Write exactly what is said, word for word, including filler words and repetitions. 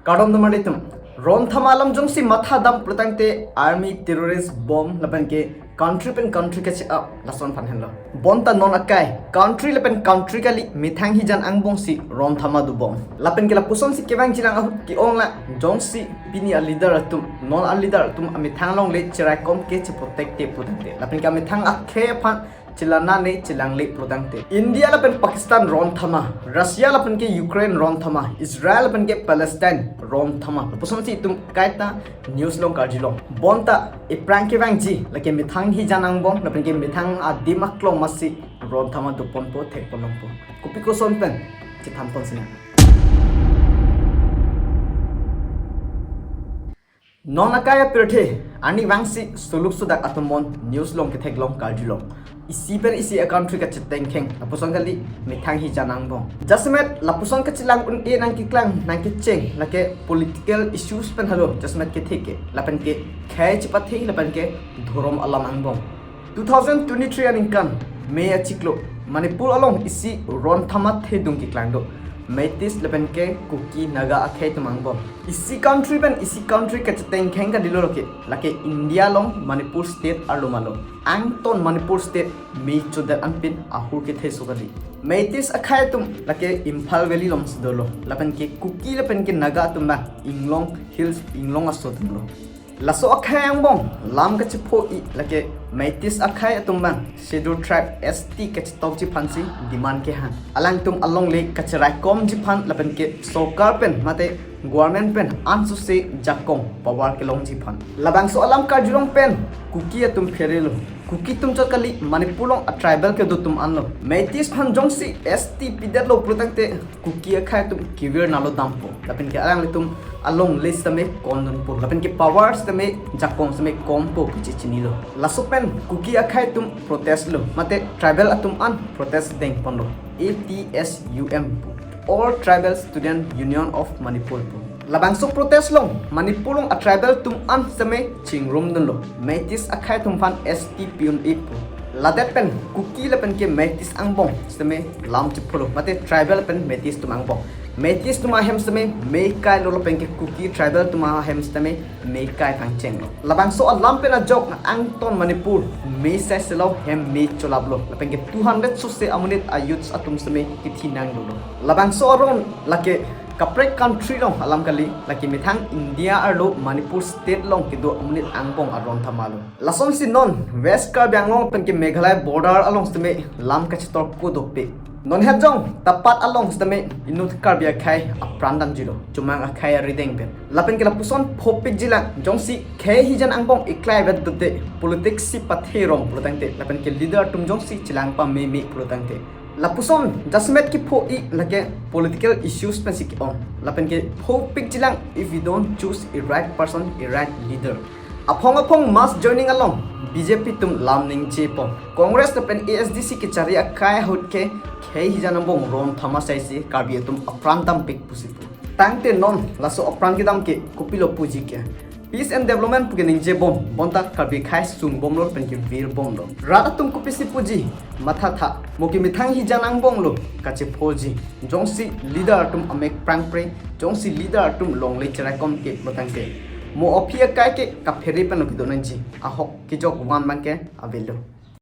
Kardom teman atum. Ron thama alam jongsi matha dam pulotangte army, terrorist, bomb lapen ke country pen country kache-ap lason aphan henlo. Bonta non akai country lapen country kali, methang hijan angbong si ron thama dobom. Lapen ke lapusonsi kevangjilang ahut ke-ong la jongsi pini a leader atum, non a leader atum amethang alongle cheraikom ke cheprotect-te pulotangte, lapen ke amethang akhei aphan chelangne chelangle pulotangte. India lapen Pakistan ron thama, Russia lapen ke Ukraine ron thama, Israel lapen ke Palestine ron thama. Lapusonsi itum kaita news along karjulong. Bonta ephrang kevangji, lake methang hijan angbong lapen ke methang adim aklong masi ron thama doponpo, thekponlongpo. Kopi koson pen, chethanpon sinang. Non akai apirthe, ani vangsi soluk sodak atum mon news along ketheklong karjulong. Isi pen isi a country kachetengkheng, lapuson kali methang hijan angbong. Jasemet lapuson kachelang un-e nangkeklang nangkecheng lake political issues pen halo jasemet kethe ke, lapen ke khei chepathe lapen ke dhorom alam angbong. Two thousand twenty-three aningkan May achiklo Manipur along isi ron thama thedung keklang do. Meiteis lapen ke Kuki Naga akhei atum angbong. Isi country pen isi country kachetengkheng kadilo lake, lake India along Manipur state arlo malo. Angton Manipur state mei chodet anpin ahur kethe so kali. Meiteis akhei atum lake Imphal Valley alongsi dolo. Lapen ke Kuki lapen ke Naga atum abang Inglong Hills, Inglong aso atum lo. Laso akhei angbong lam kachepho-i lake Meiteis akhei atum abang Scheduled Tribe, S T kachetokji aphansi demand kehang. Alangtum alongle kacheraikomji aphan lapen ke sorkar pen mate government pen ansose jakong power kelongji aphan. Labangso alam karjulong pen Kuki atum pherelo. Kuki atum chot kali, Manipur along a tribal kedo atum anlo. Meiteis aphan jongsi S T pidetlo pulotangte Kuki akhei atum kevir nalo dampo. Lapen ke alanglitum alongle sitame kondunpo, lapen ke power sitame jakong sitame kompo pusi chinilo. Laso pen Kuki akhei atum protest lo, mate tribal atum an protest dengponlo. A T S U M pu, All Tribal Student Union of Manipur pu. Labangso protest along Manipur along a tribal atum an sitame chingrumdunlo. Meiteis akhei atum aphan S T pi un-e pu. Ladet pen Kuki lapen ke Meiteis angbong sitame lam chepholo, mate tribal pen Meiteis atum angbong. Meiteis atum ahem sitame mei kailo lapen ke Kuki tribal atum ahem sitame mei kai pangchenglo. Labangso alam pen ajok angton Manipur mei sai selo, hem mei cholaplo. Lapen ke two hundred sose amonit a youths atum sitame kithi nangdolo. Labangso aron lake kaprek country along alam kali, lake methang India arlo Manipur state along kedo amonit angbong aron thama lo. Lasonsi non West Karbi Anglong pen ke Meghalaya border along sitame lam kachetor ko dopik. Non het jong tapat along sitame inut Karbi akhei apran damjilo, chomang akhei arideng pen. Lapen ke lapuson phopikjilang, jongsi khei hijan angbong eklai vet dote politics si pathe rong pulotangte, lapen ke leader atum jongsi chelang pameme pulotangte. Lapuson jasemet kepho-i lake political issues pensi ke-ong. Lapen ke phopikjilang, if we don't choose a right person, a right leader. Aphong aphong mass joining along B J P atum lam ningjepo. Congress lapen A S D C kechari akai ahut ke khei hijan angbong ron thama saisi Karbi atum apran dampik pusi pu. Tangte non laso apran kedam ke kopilo puji ke? Peace and development pu ke ningjebom, bonta Karbi akhei sungbomlo lapen ke virbomlo. Rat atum kopisi puji, mathatha, mo ke methang hijan angbong lo kachephoji. Jongsi leader atum amek prangpre, jongsi leader atum longle cheraikom ke pulotangte, mo aphi akai ke kaphere pen lo kedo nangji, ahok kejok van abang ke avelo.